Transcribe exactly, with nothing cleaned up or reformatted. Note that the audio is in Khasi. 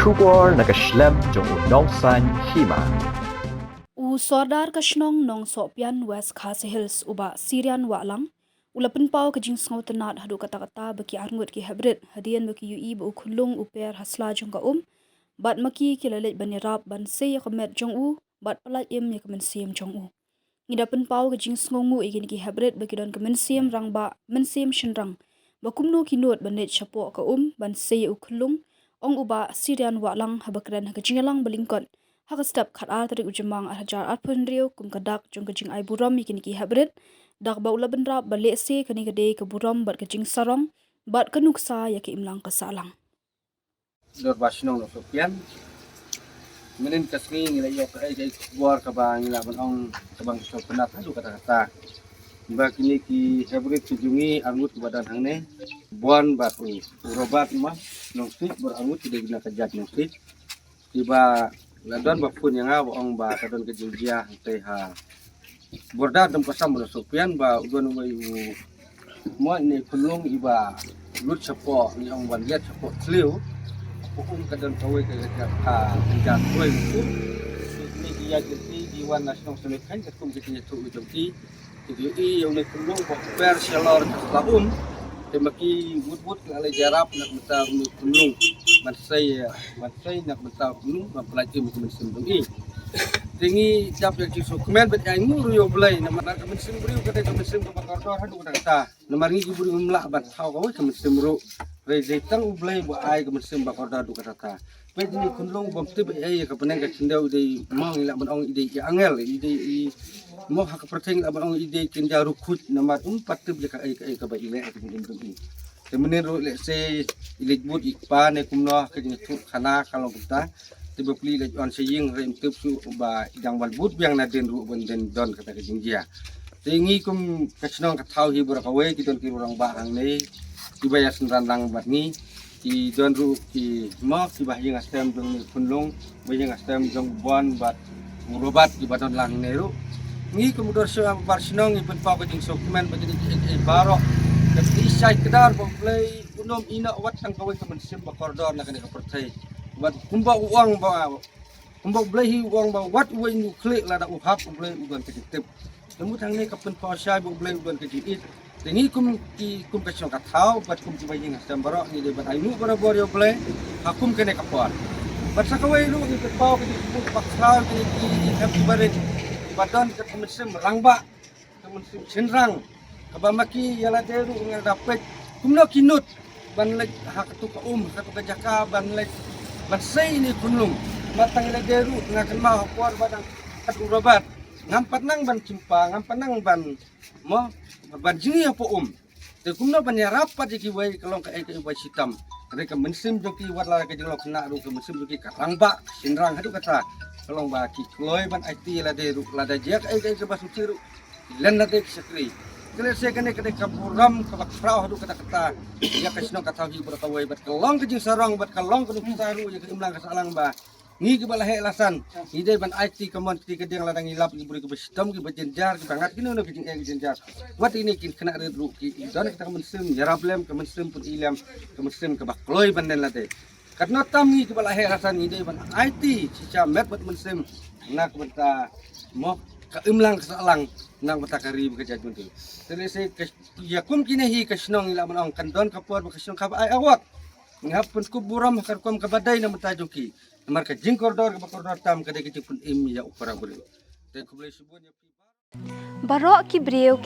Khubor na ka shlem jong u Nongsaiñ Hima. U Sordar ka shnong Nongsohpian, West Khasi Hills, u Bah Sirian Wahlang, u la pynpaw ka jingsngewtynnad haduh katta katta ba ki arngut ki heprit hadien ba ki ïohi ba u khunlung u per ha sla jong ka um, bad ma ki ki la leit ban ïarap ban sei ïa ka met jong u bad pyllait im ïa ka mynsiem jong u. Ngi da pynpaw ka jingsngewnguh ïa kine ki heprit ba ki don ka mynsiem rangbah, mynsiem shynrang, ba kumno ki nud ban leit shapoh ka um ban sei ïa u khunlung, ong u Bah Sirian Wahlang haba kren ha ka jingïalang ba lyngkot ha ka step khatar tarik u Jymmang ar hajar arphew hynriew kum ka dak jong ka jingai burom ïa kine ki heprit, da kaba u la bynrap ba lehse kane ka dei ka burom bad ka jingsarong bad ka nuksa ïa ka imlang ka sahlang. Dorbar shnong Nongsohpian. Mynnin ka sngi ngi la ïoh kaei kaei ka khubor kaba ngi lah ban ong kaba ngi sngewtynnad haduh katta katta. Ba kine ki heprit ki jong ngi arngut kiba don hangne, Bon bad u, u Robert ma Nongsiej, bad arngut ki dei na ka jait Nongsiej. Kiba la don ba phone ïa nga ba ong ba ka don ka jingjia hangtei ha border Dong Kasam Nongsohpian ba u don uwei u, mo, ine i khunlung iba lut shapoh, ngi ong ban liat shapoh thliew. Hapoh um ka don kawei ka, ka, ka, ka jingïathuh. Kine ki ïa ki, ki wan na shnong Sohnakheiñ katkum ki jingïathuh jong ki. Ki ïohi ïa une u khunlung ba u per shalor ka sla um. Te ma ki wut wut ki la leit ïarap na ka bynta une u khunlung ban sei, ban sei na ka bynta u khunlung ban pyllait im ïa ka mynsiem jong i. Te ngi dap ïa ka jingsngewkmen bad ïa ngi ruh ïa U Blei namar ka mynsiem briew ka dei ka mynsiem kaba kordor haduh katta katta. Namar ngi ki briew ngim lah ban thaw kawei ka mynsiem ruh. Hynrei dei tang U Blei ba ai ka mynsiem ba kordor haduh katta katta. Peit ine i khunlung bym tip ei ei ïa ka bneng ka khyndew, i dei, mo, ngi lah ban ong i dei i angel, i dei i, mo, ha ka pyrthei ngi lah ban ong i dei i kynja rukhuid namar um pat tip ïa kaei kaei kaba i leh ha ka jingim jong i. Te mynnin ruh lehse i leit bud i kpa ne kumno ha ka jingïathuh khana ka long kumta. Te bapli i leit wan sha ïing hynrei um tip shuh ba i dang wan bud biang nadien ruh ban dang don kata ka jingjia. Te ngi kum ka shnong ka thaw hi baroh kawei, ki don ki rangbah hangne kiba ïasynran lang bad ngi. Ki don ruh ki, mo, kiba ha ïing ha sem jong une u khunlung, ba ha ïing ha sem jong u Bon bad u Robert kiba don lang hangne ruh. Ngi kum u dorbar shnong ngi pynpaw ka jingsngewkmen ba kine kiei kiei baroh, ka pynshai kdar ba U Blei un ym ïehnoh wat tang kawei ka mynsiem ba kordor na kane ka pyrthei. Bad kumba u ong ba Kumba U Blei hi u ong ba wat uwei u khlieh lada u hap U Blei u don ka jingtip. Te mut hangne ka pynpaw shai ba U Blei u don ka jingïeit. Te ngi kum ki, kum ka shnong ka thaw bad kum kiba ha ïing ha sem baroh ngi dei ban ainguh barabor ïa U Blei ha kum kane ka por. Bad sa kawei ruh ngi pynpaw ka jingkyrkhu kaba khraw ïa kine ki heprit kiba don ka mynsiem rangbah, ka mynsiem shynrang, kaba ma ki ïa lade ruh nga da peit kumno ki nud ban leit ha katu ka um, ha katu ka jaka ban leit ban sei ine i khunlung. Namar tang ïa lade ruh nga kynmaw ha por ba dang kat u Robert, ngam pat nang ban kynpa, ngam pat nang ban, mo, ban jngi hapoh um. Te kumno ban ïarap pat ïa kiwei ka long kaei kaei ba shitom. Hynrei ka mynsiem jong ki wat la ka jinglong khynnah ruh ka mynsiem jong ki ka rangbah, ka shynrang haduh katta. Ka long ba ki kloi ban aiti ïa lade ruh lada jia kaei kaei kaba sngewsih ruh. Len lade ki shakri. Te lehse kane ka dei ka burom kaba khraw haduh katta katta ïa ka shnong ka thaw hi baroh kawei bad ka long ka jingsarong bad ka long ka nuksa ruh ïa ka imlang ka sahlang ba ngi kiba la heh la san ngi dei ban aiti ka mon kti ka diang lada ngi lap ïa ki briew kiba shitom kiba jynjar kiba ngat kino kino ki jingeh ki jynjar. Wat ine ki khynnah rit ruh ki don kita ka mynsiem ïarap lem, ka mynsiem pyni lem, ka mynsiem kaba kloi ban len lade. Katno tam ngi kiba la heh la san ngi dei ban aiti shisha met bad mynsiem na ka bynta, mo, ka imlang ka sahlang na ka bynta ka ri bad ka jaitbynriew. Te lehse ka, ïa kum kine hi ka shnong ngi lah ban ong kan don ka por ba ka shnong kaba ai award. Ngi hap pynkup burom ha ka rukom kaba dei na bynta jong ki. Namar ka jingkordor kaba kordor tam ka dei ka jingpynim ïa u para briew. Te khublei shibun ïa phi. Baroh ki briew